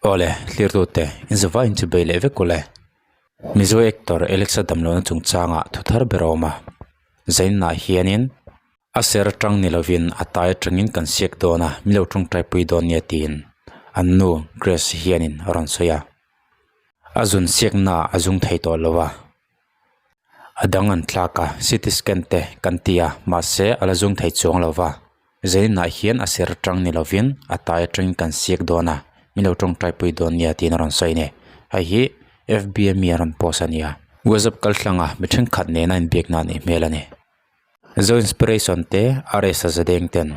Awle, thlirtute, in zavaiin chu bei leh vek ule. Mizo actor Alexa damlohna chungchangah thu thar ber a awm a. Zainah hianin a ser atang ni lovin a tai atangin kan siak dawn a, min lo tawngtaipui dawn nia tiin an nu Grace hianin a rawn sawi a. A zun siaknaah a zung thei tawh lo a. A dang an tlak a, CT scan te kan ti a, mahse a la zung thei chuang lo va. Zainah hian a ser atang ni lovin a tai atangin kan siak dawn a, min lo tawngtaipui dawn nia tiin a rawn sawi a ni. Hei hi FB a mi a rawn post a nia. WhatsApp kalthlanga mi thenkhat nena inbiakna a nih hmel a ni. Zo Inspiration te RS a zadeng ten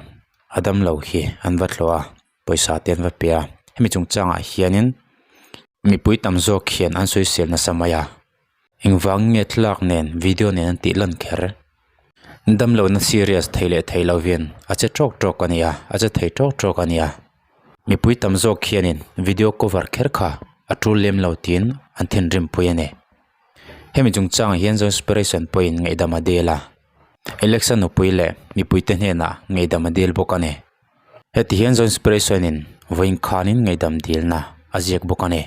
a damlo hi an va tlawh a. pawisa te an va pe a hemi chungchangah hianin mipui tam zawk hian an sawisel nasa mai a engvang nge thlalak nen video nen an tih lan kher damlohna serious thei leh thei lovin a che tawk tawk a nia a che thei tawk tawk a nia mipui tam zawk hianin video cover kher kha a tul lem lo tiin an thinrim pui a ni hemi chungchangah hian zo inspiration pawhin ngaihdam a dil a Alexa nupui leh mipuite hnenah ngaihdam a dil bawk a ni. Heti hian Zo Inspiration in vawiin khanin ngaihdam dilna a ziak bawk a ni.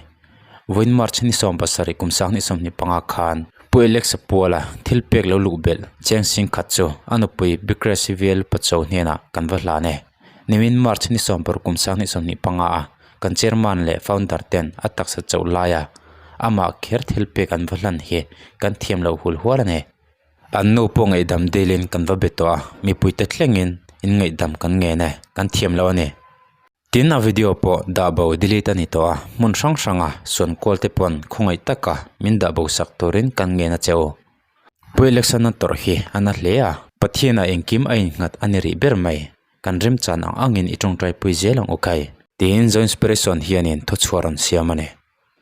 Vawiin March ni 17 kum 2025 khan Pu Alex-a Puala thil pek lo luh belh cheng sing khat chu a nupui Bikresh Vel Pacho hnenah kan va hlan e. Nimin March ni 16 kum 2025 a kan Chairman leh Founder ten a taksa chauh laia amah kher thil pek an va hlan hi kan thiam loh hul hual a ni. An nu pawh ngaihdam dilin kan va be tawh a, mipuite thlengin in ngaihdam kan ngen e, kan thiam lo a ni. Tin a video pawh dah bo delete a ni tawh a, hmun hrang hranga suan kual te pawn khawngaih taka min dah bo sak turin kan ngen a che u. Pu Election a tawrh hi a na hle a, Pathianah engkim a innghat a ni rih ber mai, kan remchan ang angin i tawngtaipui zel ang u khai. Tiin Zo Inspiration hianin thuchhuah rawn siam a ni.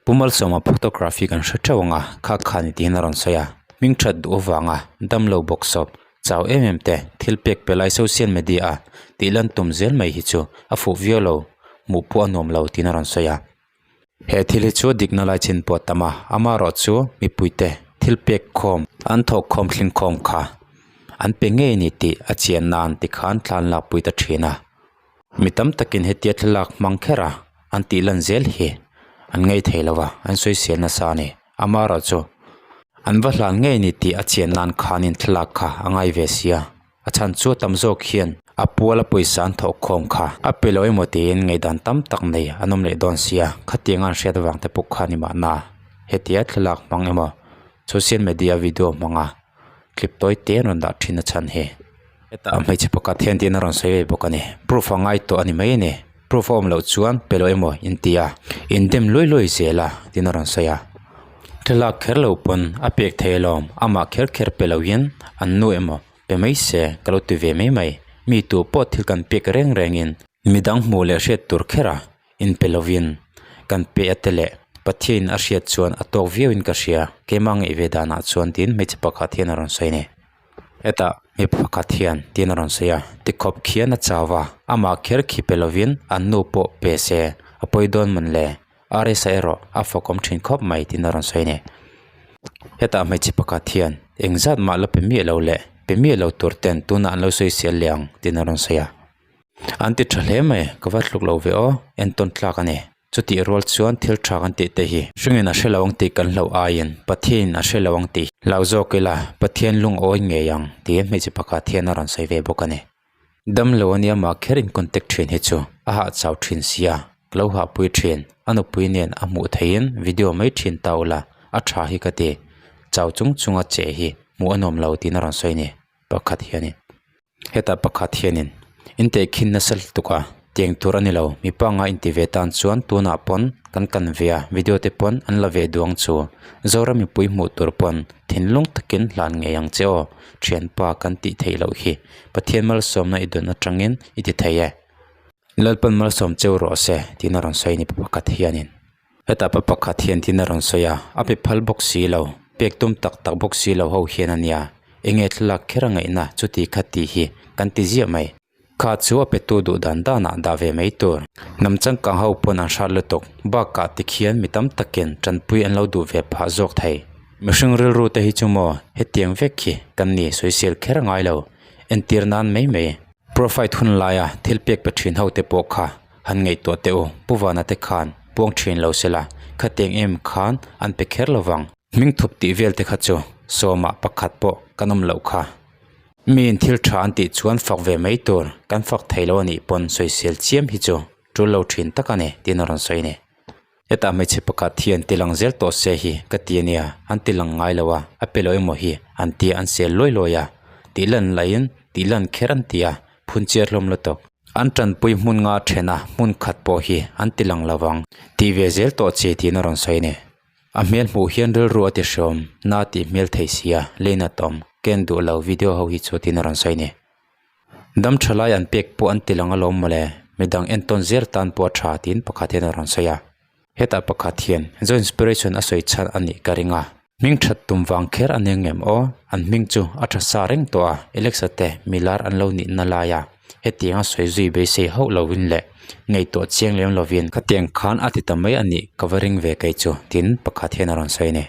Pu Malsawma photography kan hre theuh ang a, kha khan i tiin a rawn sawi a, hming that duh avanga damlo bawk sawp chau em em te thil pek pe lai social media a tih lan tum zel mai hi chu a fuh viau lo, hmuh pawh a nuam lo tiin a rawn sawi a. He thil hi chu dikna lai chin pawh a tam a, amaherawh chu mipuite thil pek khawm an thawk khawm thling khawm kha an pe ngei a ni tih a chian nan tikhan thlan lakpui ta thin a. Mi tam takin hetia thlalak hmang kher a, an tih lan zel hi an ngei thei lo va, an sawisel nasa a ni. Amaherawh chu an va hlan ngei ni tih a chian nan khanin thlalak kha a ngai ve sia. A chhan chu a tam zawk hian a puala pawisa an thawh khawm kha a pe lo emaw tiin ngaihdan tam tak nei an awm leh dawn sia. Khatiang an hriat avang te pawh kha ni mahna hetia thlalak hmang emaw social media video hmanga clip tawi te an rawn dah thin a chhan hi. Hetah hmeichhe pakhat hian tiin a rawn sawi ve bawk a ni. Proof a ngai tawh a ni mai a ni. Proof a awm loh chuan pe lo emaw in ti a, in dem luai luai zel a tiin a rawn sawi a. Thlalak kher lo pawn a pek thei alawm, amah kher kher pe lo hian an nu emaw pe mai se ka lo ti ve mai mai. Mi tu pawh thil kan pek reng rengin midang hmuh leh hriat tur kher a in pe lovin kan pe a te leh Pathianin a hriat chuan a tawk viauin ka hria, keimah ngaih ve danah chuan tiin hmeichhe pakhat hian a rawn sawi a ni. Hetah mi pakhat hian tin a rawn sawi a, tikhawp khian a chau va, amah kher khi pe lovin an nu pawh pe se a pawi dawn mawn le, RSa erawh a fakawm thin khawp mai tin a rawn sawi a ni. Hetah hmeichhe pakhat hian engzat mah la pe miah lo leh pe miah lo tur ten tunah an lo sawi sel leh ang tin a rawn sawi a. An ti tha hle mai, ka va tluk lo ve aw, entawn tlak a ni. Chutih rual chuan thil tha kan tih te hi hringin a hre lo ang tih kan hlauh aiin Pathianin a hre lo ang tih hlau zawk ila Pathian lungawi ngei ang tiin hmeichhe pakhat hian a rawn sawi ve bawk a ni. Damlo a nia mah kher in contact thin hi chu a hahchau thin sia, ka lo hahpui thin, a nupui nen a hmuh theihin video mai thin ta ula a tha hi ka ti, chau chung chunga che hi hmuh a nuam lo tiin a rawn sawi a ni pakhat hianin. Hetah pakhat hianin in tehkhin nasa lutuk a tiang tur a ni lo mi panga inti ve tan chuan tunah pawn kan kan ve a video te pawn an la ve duang chu Zoram mipui hmuh tur pawn thinlung takin hlan ngei ang che aw thianpa kan tih theih loh hi Pathian malsawmna i dawn atangin i ti thei e Lalpan malsawm cheu rawh se tiin a rawn sawi a ni pakhat hianin. Hetah pa pakhat hian tin a rawn sawi a, a pe phal bawk si lo, pek tum tak tak bawk si lo ho hian a nia, enge thlalak kher a ngaihna chuti kha tih hi kan ti ziah mai. Kha chu a petu duh dan danah dah ve mai tur. Hnam changkang ho pawn an hrat lutuk, bakah tikhian mi tam takin tanpui an lo duh ve phah zawk thei. Mihring rilru te hi chu maw hetiang vek hi kan ni sawisel kher ngai lo, entir nan mai mai. Profile hun laia thil pek pe thin ho te pawh kha han ngaihtuah teh u, Pu Vana te khan. Puang thin lo sela, khatiang em khan an pe kher lo vang. Hming thup tih vel te kha chu sawmah pakhat pawh kan awm loh kha. Miin thil tha an tih chuan fak ve mai tur kan fak thei lo a nih pawn sawisel chiam hi chu tul lo thin tak a ni tiin a rawn sawi a ni. Hetah hmeichhe pakhat hian ti lang zel tawh se hi ka ti a nia, an ti lang ngai lo a, a pe lo emaw hi an tia an sel luai luai a, tih lan laiin tih lan kher an ti a, phun chiar hlawm lutuk. An tanpui hmun nga then a, hmun khat pawh hi an ti lang lo vang. Tih ve zel tawh chi tiin a rawn sawi a ni. A hmel hmuh hian rilru a ti hreawm, na tih hmel thei sia, leina tawm, ken duh lo video ho hi chu tiin a rawn sawi a ni. Dam tha lai an pek pawh an ti lang alawm mawle, midang entawn zel tan pawh a tha tiin pakhat hian a rawn sawi a. Hetah pakhat hian Zo Inspiration a sawi chhan a nih ka ring a. Hming that tum vang kher a nia ngem aw, an hming chu a tha sa reng tawh a, Alexa te milar an lo nihna lai a, hetiang a sawi zui beisei hauh lovin leh ngaihtuah chiang lem lovin khatiang khan a ti ta mai a nih ka va ring ve kei chu tiin pakhat hian a rawn sawi a ni.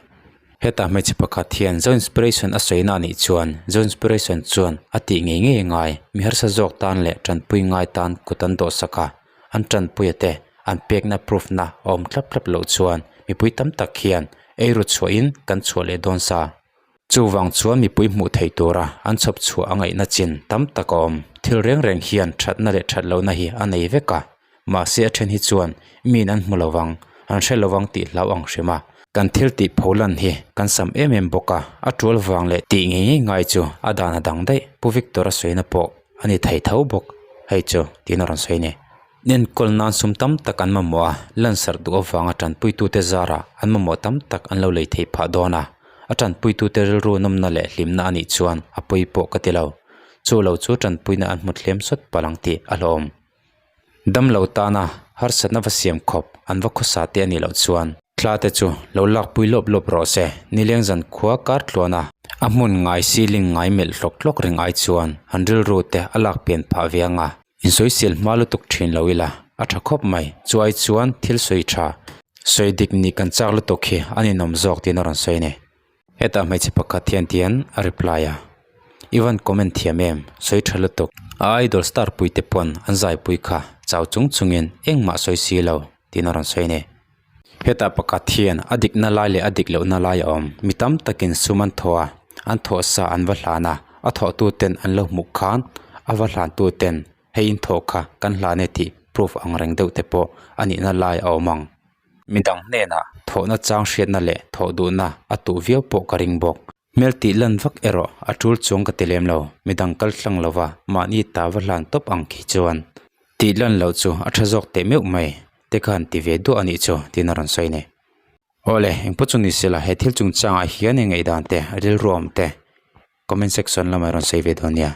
Hetah hmeichhe pakhat hian Zo Inspiration a sawina a nih chuan Zo Inspiration chuan a tih ngei ngei a ngai, mi harsa zawk tan leh tanpui ngai tan kut an dawhsak a, an tanpuia te an pekna proof na a awm thlap thlap loh chuan mipui tam tak hian eiru chhuahin kan chhuah leh dawn sa. Chuvang chuan mipui hmuh theih tura an chhawp chhuah a ngaihna chin tam tak a awm. Thil reng reng hian thatna leh that lohna hi a nei vek a, mahse a then hi chuan miin an hmu lovang, an hre lovang tih hlau ang hrim a. Kan thil tih pho lan hi kan sam em em bawk a, a tual vang leh tih ngei ngei ngai chu a dan a dang daih, Pu Victor a sawina pawh a ni thei tho bawk, hei chu tiin a rawn sawi a ni. Enkawl nan sum tam tak an mamawh a, lansarh duh avanga tanpuitute zarah an mamawh tam tak an lo lei theih phah dawn a, a tanpuitute rilru nawmna leh hlimna a nih chuan a pawi pawh ka ti lo. Chu lo chu tanpuina an hmu thlem sawt palh ang tih a hlawm. Damlo tana harsatna va siam khawp an va khawsa te a nih loh chuan thla te chu lo lakpui lawp lawp rawh se, nileng zan khua kar tluan a, a hmun ngai ceiling ngai melh hlawk hlawk reng ai chuan an rilru te a lak pian phah ve ang a. Insawisel hma lutuk thin lo ila, a tha khawp mai. Chuai chuan thil sawi tha, sawi dik nih kan chak lutuk hi a ninawm zawk tiin a rawn sawi a ni. Hetah hmeichhe pakhat hian tian a reply a, I van comment thiam em? Sawi tha lutuk. A idol star pui te pawn an zaipui kha chau chung chungin engmah sawi si lo tiin a rawn sawi a ni. Hetah pakhat hian a dikna lai leh a dik lohna lai a awm. Mi tam takin sum an thawh a, an thawh sa an va hlan a, a thawhtu ten an lo hmuh khan a va hlantu ten hei in thawh kha kan hlan e tih proof ang reng deuh te pawh a nihna lai a awm ang. Midang hnenah thawhna chang hriatna leh thawh duhna a tuh viau pawh ka ring bawk. Hmel tih lan vak erawh a tul chuang ka ti lem lo, midang kal tlang lova mahni ta va hlan tawp ang khi chuan tih lan loh chu a tha zawk teh meuh mai te khan ti ve duah a nih chu tiin a rawn sawi a ni. Awle, engpawh chu ni sela he thil chungchangah hian i ngaihdan te, rilru awm te comment section lamah i rawn sawi ve dawn nia.